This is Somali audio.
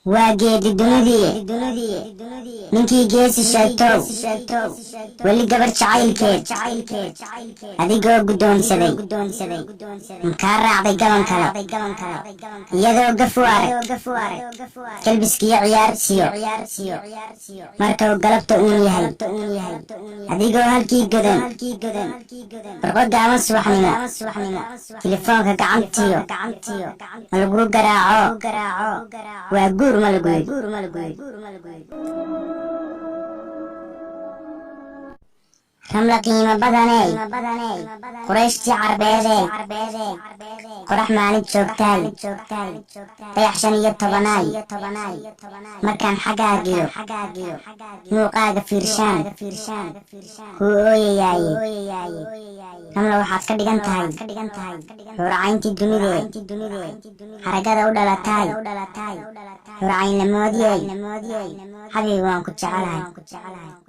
Waa geedi dunidii ninkii geesi sheegtow, weli gabar jacaylkeed adigoo guddoonsaday makaa raacday gaban kale, iyadoo gafu arag galbiskiyo ciyaarsiyo markau galabta uun yahay, adigoo halkii godan barqo gaaban subaxnimo telefoonka gacantiyo ma laguu garaaco, waa guur ma lagu yidhi. Ramla qiimo badaney, Qurayshtii Carbeedey, qorax maalin joogtaay, dayax 15aay, markaan xaggaagiyo muuqaaga fiirshaan kuu ooyayaaye. Ramla, waxaad ka dhigan tahay xuurcayntii dunidee, xaragada u dhalataay, xurcayn lamoodiyey. Xabiibi, waan ku jecelahay.